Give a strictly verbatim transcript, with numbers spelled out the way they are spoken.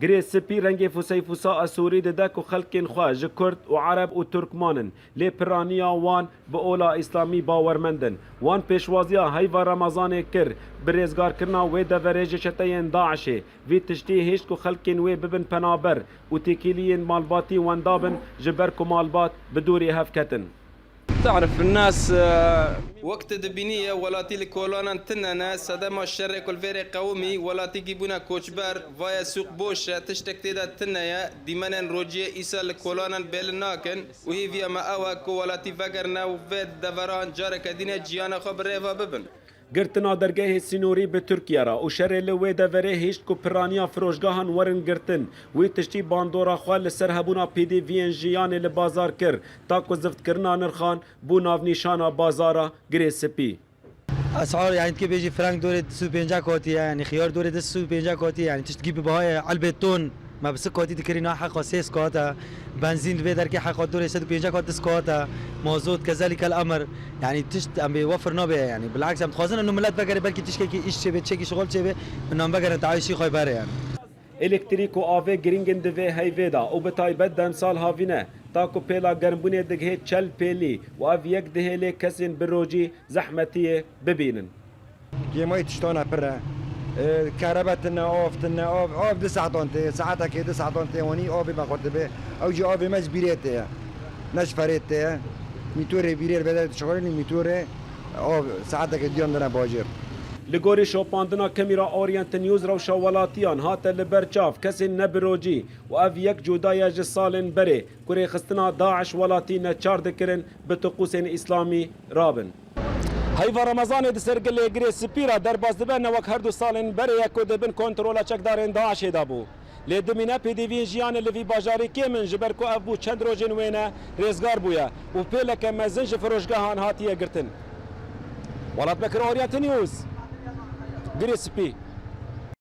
Girê Spî rengê fûseyfûsa Esûrî dide ku xelkên xwe ji Kurd û Ereb û Turkman in, lê piraniya wan bi ola Îslamî bawermend in. Wan pêşwaziya heyva Remezanê kir, bi rêzgarkirina wê deverê ji çeteyên DAIŞê. Vî tiştî hişt ku xelkên wê bibin penaber û têkiliyên malbatî wenda bin, ji ber ku malbat bi dûrî hev ketin. تعرف الناس، آه، Wek tu dibînî ye, welatî li kolanan tune ne, sedema şerê ku li vêrê qewimî, welatîkî bûne koçber, vaye sûq boş e, tiştek tê de tune ye, dîmenên rojiyê îsal li kolanan bêlin nakin û hêviya me ew e ku welatî vegerine û vê deveran careke dîne ciyana xwe bi rêva bibin. Girtina dergehê sînorî bi Tirkiye re û şerê li wê deverê hişt ku piraniya firoşgehan werin girtin. Wî tiştî bandora xwe li ser hebûna pêdiviyên jiyanê li bazar kir, ta ku ziftkirina nirxan bû navnîşana bazara Girê Spî. Esar, yani, dikê bêjî frank dorê du sed û pêncah kotî ye, yani, xiyar dorê du sed û pêncah kotî ye, yani, tiştkî bi bahayê elbê ton. Me bi sê kotî dikirî, niha heqa sê kot e. Benzîn li vê derkê heqa dorê sed û pêncah kot, du kot e. Mazot, kezelikel emir. Yani tişt em bê wefir nabe yani. Bilaks em dixwazin eno millet vegere belkî tiştekî îş çêbe, tiştekî şixul çêbe. Inan vegerin teayşî xwe bere yani. Elektrîk û avê girîng in di vê heyvê de û bi taybet demsal havîne. Ta ku pêla germbûnê digihê çel pêlî û ev yek dihêlê kesên bi rocî zehmetiyê bibînin. Kêmayî tiştana pir e. E, kerebe tine, av tine, av, av du saetan tê, saetekê du saetan tê wanî avê me xurt dibe. Ew jî avê me ji bîrê tê ye. Ne ji ferê tê ye. Mîtorê bîrê li vê derê dişixulînî mîtorê av saetekê duyan dine bajêr. Li gorî şopandina kamîra Orient News rewşa welatiyan hate li ber çav kesên ne bi rocî û ev yek cuda ye ji salên berê ku rêxistina DAIŞ welatî neçar dikirin bi tiqûsên îslamî rabin. Heyva Remezanê di ser gilê Girê Spî re derbas dibe, ne wek her du salên berê ye ku di bin kontrola çekdarên DAIŞê de bû. Lê dimîne pêdiviyên jiyanê li vî bajarî kêm in, ji ber ku ev bû çend rojên wêne rêzgar bûye û pêleke mezin ji firoşgehan hatiye girtin. Welat Bekir, Orient News, Girê Spî.